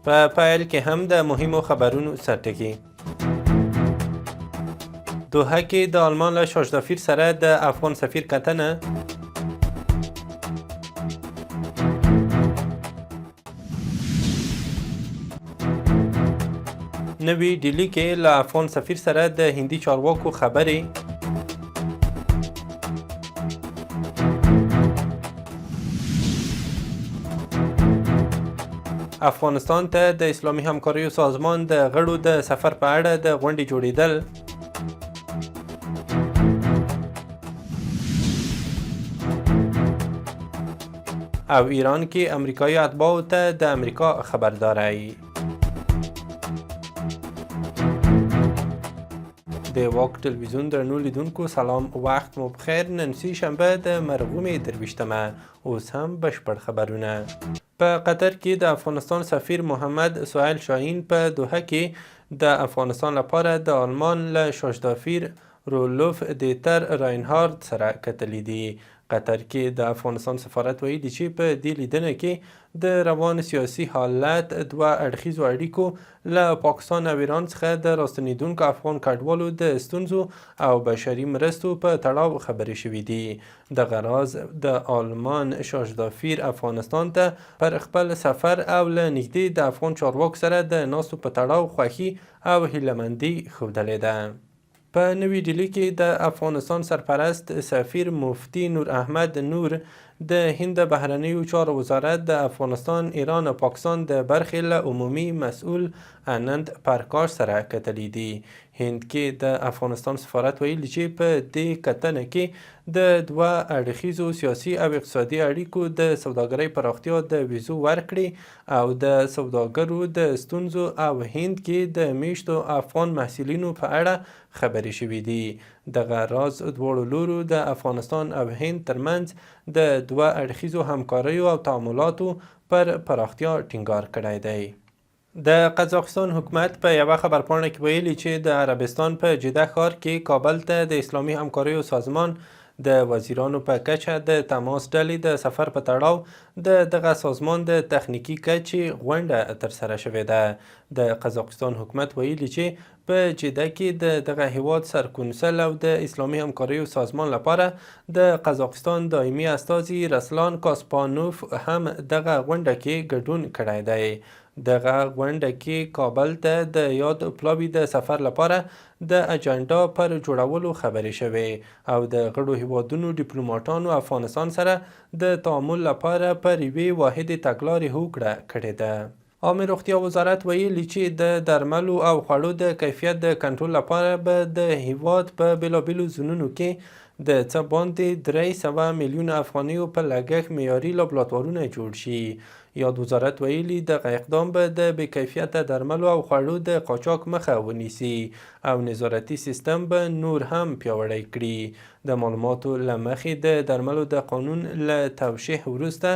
په پیل کې هم د مهمو خبرونو سرټکي. دوحه کې د آلمان له شارژدافیر سره د افغان سفیر کتنه. نوي ډیلي کې له افغان سفیر سره د هندي چارواکو خبرې. افغانستان ته د اسلامي همکاریو سازمان د غړو د سفر په اړه د غونډې جوړېدل. او ایران کې امریکایي اتباعو ته د امریکا خبرداری. د واک ټلویزیون درنو لیدونکو سلام، وخت مو بخیر. نن سې شنبه د مرغومې 23مه. اوس هم بشپړ خبرونه. په قطر کې د افغانستان سفیر محمد سهیل شاهین په دوحه کې د افغانستان لپاره د آلمان له شارژدافیر رولف دیتر راینهارد سره کتلي دي. قطر کې د افغانستان سفارت ویلي چې په دې لیدنه کې د روان سیاسي حالت، دوه اړخیزو اړیکو، له پاکستان او ایران څخه د راستنېدونکو افغان کډوالو د ستونزو او بشري مرستو په تړاو خبرې شوې دي. دغه راز د آلمان شارژدافیر افغانستان ته پر خپل سفر او له نږدې د افغان چارواکو سره د ناستو په تړاو خوښي او هیله مندي ښودلې ده. په نوي ډیلي کې د افغانستان سرپرست سفیر مفتي نور احمد نور د هند د بهرنیو چارو وزارت د افغانستان، ایران او پاکستان د برخې له عمومي مسؤل انند پرکاش سره کتلي دي. هند کې د افغانستان سفارت ویلي چې په دې کتنه کې د دوه اړخیزو سیاسي او اقتصادي اړیکو، د سوداګرۍ پراختیا، د ویزو ورکړې او د سوداګرو د ستونزو او هند کې د میشتو افغان محصلینو په اړه خبرې شوې دي. دغه راز دواړو لورو د افغانستان او هند ترمنځ د دوه اړخیزو همکاریو او تعاملاتو پر پراختیا ټینګار کړی دی. د قزاقستان حکومت په یوه خبرپاڼه کې ویلي چې د عربستان په جده ښار کې کابل ته د اسلامي همکاریو سازمان د وزیرانو په کچه د تماس ډلې د سفر په تړاو د دغه سازمان د تخنیکي کچې غونډه ترسره شوې ده. د قزاقستان حکومت ویلي چې په جده کې د دغه هیواد سرکونسل او د اسلامي همکاریو سازمان لپاره د قزاقستان دایمي استازي رسلان کاسپانوف هم دغه غونډه کې ګډون کړی دی. دغه غونډه کې کابل ته د یاد پلاوي د سفر لپاره د اجنډا پر جوړولو خبرې شوې او د غړو هیوادونو ډیپلوماټانو افغانستان سره د تعامل لپاره پر یوې واحدې تګلارې هوکړه کړې ده. عامې روغتیا وزارت ویلي چې د درملو او خوړو د کیفیت د کنټرول لپاره به د هیواد په بېلابېلو زونونو کې د څه باندې 300 میلیونه افغانیو په لګښت معیاري لابراتوارونه جوړ شي. یاد وزارت ویلي، دغه اقدام به د بې کیفیته درملو او خوړو د قاچاق مخه ونیسي او نظارتي سیستم به نور هم پیاوړی کړي. د معلوماتو له مخې، د درملو د قانون له توشیح وروسته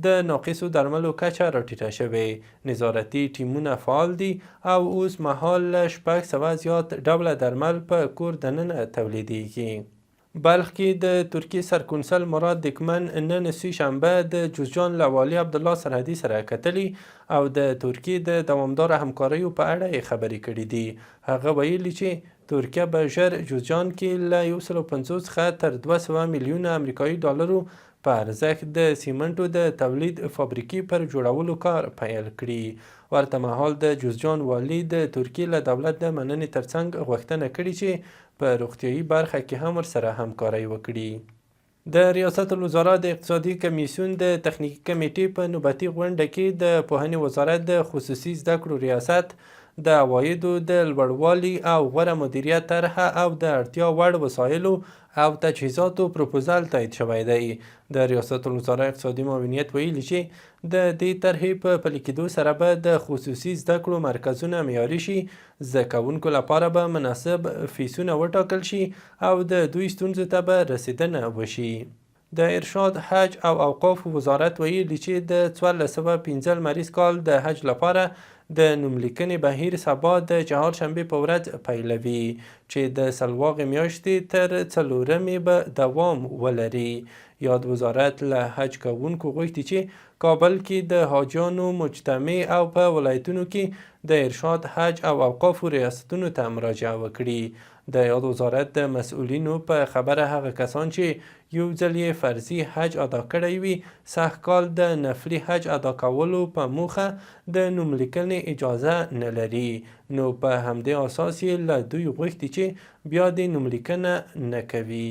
د ناقصو درملو کچه راټیټه شوې، نظارتي ټیمونه فعال دي او اوس مهال له 600 زیات ډوله درمل په کور دننه تولیدېږي. بلخ کې د ترکیې سرکونسل مراد دیکمن نن سې شنبه د جوزجان له والي عبدالله سرحدي سره کتلي او د ترکیې د دوامداره همکاریو په اړه یې خبرې کړې دي. هغه ویلي چې ترکیه به ژر جوزجان کې له 150 څخه تر 200 میلیونه امریکایي ډالرو په ارزښت د سیمنټو د تولید فابریکې پر جوړولو کار پیل کړي. ورته مهال د جوزجان والي د ترکیې له دولت د مننې ترڅنګ غوښتنه کړې چې په روغتیايي برخه کې هم ورسره همکارۍ وکړي. د ریاست الوزرا د اقتصادي کمیسیون د تخنیکي کمېټې په نوبتي غونډه کې د پوهنې وزارت د خصوصي زده کړو ریاست د عوایدو د لوړوالي او غوره مدیریت طرحه او د اړتیا وړ وسایلو او تجهیزاتو پروپوزل تایید شوی دی. د ریاست الوزرا اقتصادي معاونیت ویلي چې د دې طرحې په پلي کېدو سره به د خصوصي زده کړو مرکزونه معیاري شي، زده کوونکو لپاره به مناسب فیسونه وټاکل شي او د دوی ستونزو ته به رسېدنه وشي. د ارشاد، حج او اوقافو وزارت ویلي چې د 1405 لمریز کال د حج لپاره د نوملیکنې بهیر سبا د چهارشنبې په ورځ پیلوي چې د سلواغې میاشتې تر څلورمې به دوام ولري. یاد وزارت له حج کوونکو غوښتي چې کابل کې د حاجیانو مجتمع او په ولایتونو کې د ارشاد، حج او اوقافو ریاستونو ته مراجعه وکړي. د یاد وزارت د مسؤلینو په خبره هغه کسان چې یو ځل یې فرضي حج ادا کړی وي، سږ کال د نفلي حج ادا کولو په موخه د نوم لیکنې اجازه نه لري، نو په همدې اساس یې له دوی غوښتي چې بیا دې نوم لیکنه نه کوي.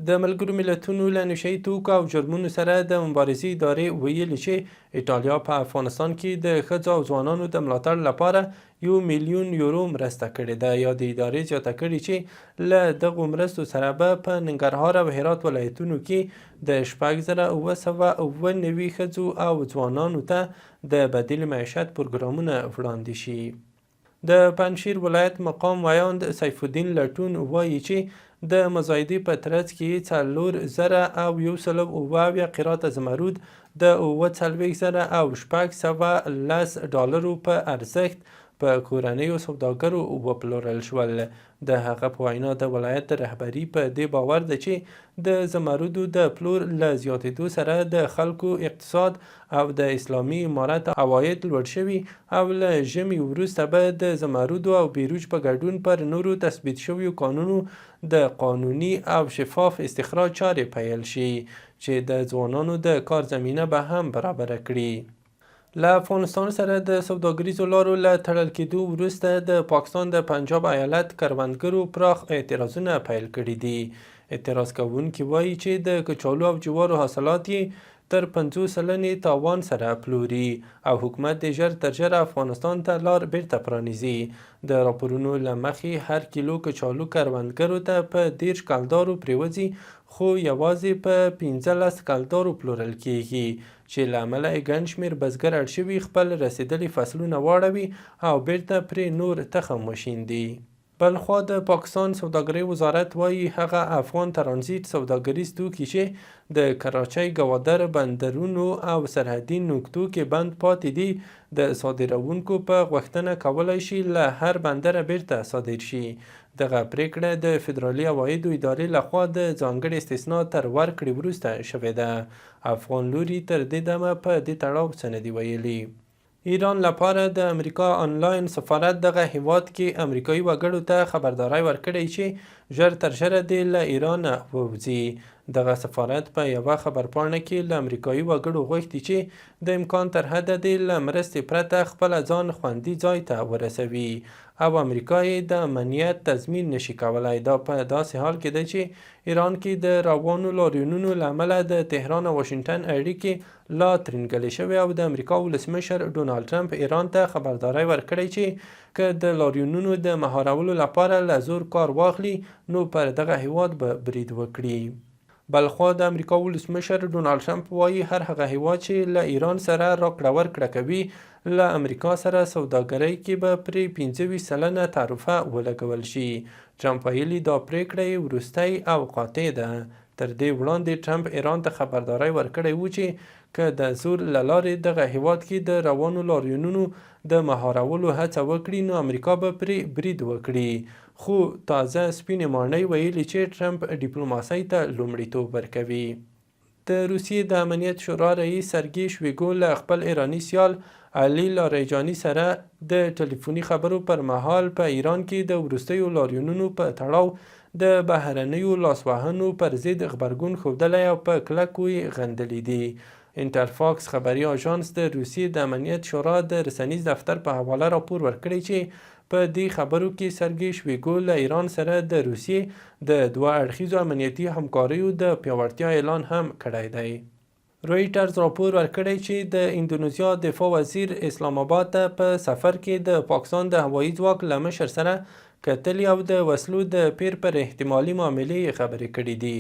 د ملګرو ملتونو له نشه یي توکو او جرمونو سره د مبارزې ادارې ویلي چې ایټالیا په افغانستان کې د ښځو او ځوانانو د ملاتړ لپاره 1 میلیون یورو مرسته کړې ده. یادې ادارې زیاته کړې چې له دغو مرستو سره به په ننګرهار او هرات ولایتونو کې د 6797 ښځو او ځوانانو ته د بدیل معیشت پروګرامونه وړاندې شي. د پنجشیر ولایت مقام ویاند سیف الدین لټون وایي چې د مزایدې په ترڅ کې 4177 قیراطه زمرود د 47,610 ډالرو په ارزښت په کورنیو سوداګرو وپلورل شول. د هغه په وینا، د ولایت رهبري په دې باور ده چې د زمردو د پلور له زیاتېدو سره د خلکو اقتصاد او د اسلامي امارت عواید لوړ شوي او له ژمي وروسته به د زمردو او بیروج په ګډون پر نورو تثبیت شویو کانونو د قانوني او شفاف استخراج چارې پیل شي، چې د ځوانانو د کار زمینه به هم برابره کړي. له افغانستان سره د سوداګریزو لارو له تړل کېدو وروسته د پاکستان د پنجاب ایالت کروندګرو پراخ اعتراضونه پیل کړي دي. اعتراض کوونکي وایي چې د کچالو او جوارو حاصلات یې تر 50 سلنې تاوان سره پلوري او حکومت دې ژر تر ژره افغانستان ته لار بیرته پرانیزي. د راپورونو له مخې، هر کیلو کچالو کروندګرو ته په 30 کلدارو پرېوځي، خو یوازې په 15 کلدارو پلورل کیږي، چې له امله یې ګڼ شمېر بزګر اړ شوي خپل رسېدلي فصلونه واړوي او بیرته پرې نور تخم وشیندي. بلخوا د پاکستان سوداګرۍ وزارت وایي، هغه افغان ترانزیت سوداګریز توکي چې د کراچۍ، ګوادر بندرونو او سرحدي نقطو کې بند پاتې دي، د صادرونکو په غوښتنه کولای شي له هر بندره بیرته صادر شي. دغه پریکړه د فدرالي عوایدو ادارې لخوا د ځانګړې استثنا تر ورکړې وروسته شوې ده. افغان لوري تر دې دمه په دې تړاو څه نه دي ویلي. ایران لپاره د امریکا آنلاین سفارت دغه هیواد کې امریکایي وګړو ته خبرداری ورکړی چې ژر تر ژره دې له ایرانه ووځي. دغه سفارت په یوه خبرپاڼه کې له امریکایي وګړو غوښتي چې د امکان تر حده دې له مرستې پرته خپله ځان خوندي ځای ته ورسوي او امریکا یې د امنیت تضمین نشي کولای. دا په داسې حال کې ده چې ایران کې د روانو لاریونونو له امله د تهران او واشنګټن اړیکې لا ترینګلې شوې او د امریکا ولسمشر ډونالډ ټرمپ ایران ته خبرداری ورکړی چې که د لاریونونو د مهارولو لپاره له زور کار واخلي، نو پر دغه هیواد به برید وکړي. بلخوا د امریکا ولسمشر ډونالډ ټرمپ وایي، هر هغه هیواد چې له ایران سره راکړه ورکړه کوي، له امریکا سره سوداګرۍ کې به پرې 25% تعرفه ولګول شي. ټرمپ ویلي، دا پریکړه یې وروستۍ او قاطع ده. تر دې وړاندې ټرمپ ایران ته خبرداری ورکړی و چې که د زور له لارې دغه هیواد کې د روانو لاریونونو د مهارولو هڅه وکړي، نو امریکا به پرې برید وکړي. خو تازه سپینې ماڼۍ ویلي چې ټرمپ ډیپلوماسۍ ته لومړیتوب ورکوي. د روسیې د امنیت شورا رئیس سرګي شویګو له خپل ایراني سیال علي لاریجاني سره د ټلیفوني خبرو پر مهال په ایران کې د وروستیو لاریونونو په تړاو د بهرنیو لاسوهنو پر ضد غبرګون ښودلی او په کلکو یې غندلي دي. انټرفاکس خبري آژانس د روسیې د امنیت شورا د رسنیز دفتر په حواله راپور ورکړی چې په دې خبرو کې سرګي شویګو له ایران سره د روسیې د دوه اړخیزو امنیتي همکاریو د پیاوړتیا اعلان هم کړی دی. رویټرز راپور ورکړی چې د اندونیزیا دفاع وزیر اسلام آباد ته په سفر کې د پاکستان د هوایي ځواک له مشر سره کتلي او د وسلو د پیر پر احتمالي معاملې یې خبرې کړې دي.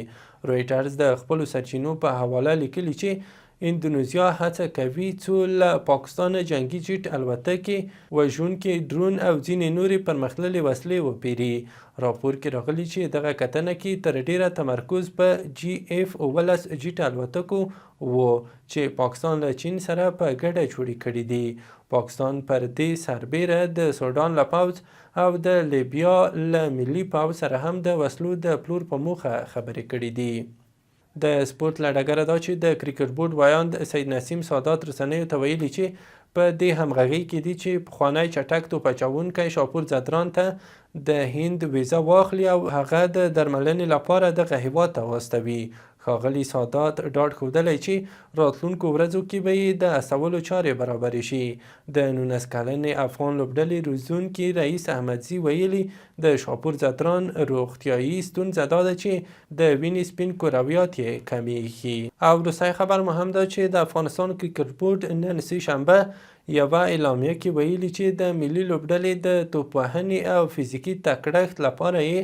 رویټرز د خپلو سرچینو په حواله لیکلي چې اندونیزیا هڅه کوي څو له پاکستانه جنګي جیټ الوتکې، وژونکي ډرون او ځینې نورې پرمختللې وسلې وپیري. راپور کې راغلي چې دغه کتنه کې تر ډېره تمرکز په جي ایف 17 جیټ الوتکو و، چې پاکستان له چین سره په ګډه جوړې کړې دي. پاکستان پر دې سربېره د سوډان له پوځ او د لیبیا له ملي پوځ سره هم د وسلو د پلور په موخه خبرې کړې دي. د سپورت له ډګره دا چې د کرکټ بورډ ویاند سید نسیم سادات رسنیو ته ویلي چې په دې همغږۍ کې دي چې پخوانی چټک توپ اچوونکی شاپور ځدران ته د هند ویزه واخلي او هغه د درملنې لپاره دغه هیواد ته واستوي. ښاغلي سادات ډاډ ښودلی چې راتلونکو ورځو کې به یې د استولو چارې برابرې شي. د 19 کلنې افغان لوبډلې روزونکي رئیس احمدزي ویلي، د شاپور ځدران روغتیايي ستونزه دا ده چې د وینې سپین کرویات یې کمیږي. او وروستی خبر مو هم دا چې د افغانستان کرکټ بورډ نن سې شنبه یوه اعلامیه کې ویلي چې د ملي لوبډلې د توپوهنې او فزیکي تکړښت لپاره یې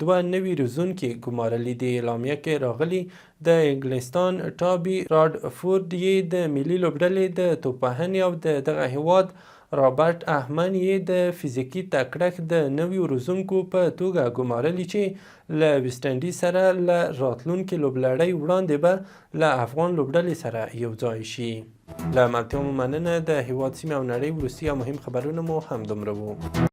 92 روزونکي ګمارلي دي. اعلامیه کې راغلي، د انګلستان ټابي راډفورډ یې د ملي لوبډلې د توپوهنې او د دغه هیواد رابرټ احمن یې د فزیکي تکړښت د نویو روزونکو په توګه ګمارلي چې له ویسټ انډیز سره له راتلونکې لوبلړۍ وړاندې به له افغان لوبډلې سره یو ځای شي. له ملتیا مو مننه. د هیواد، سیمې او نړۍ وروستي او مهم خبرونه مو همدومره وو.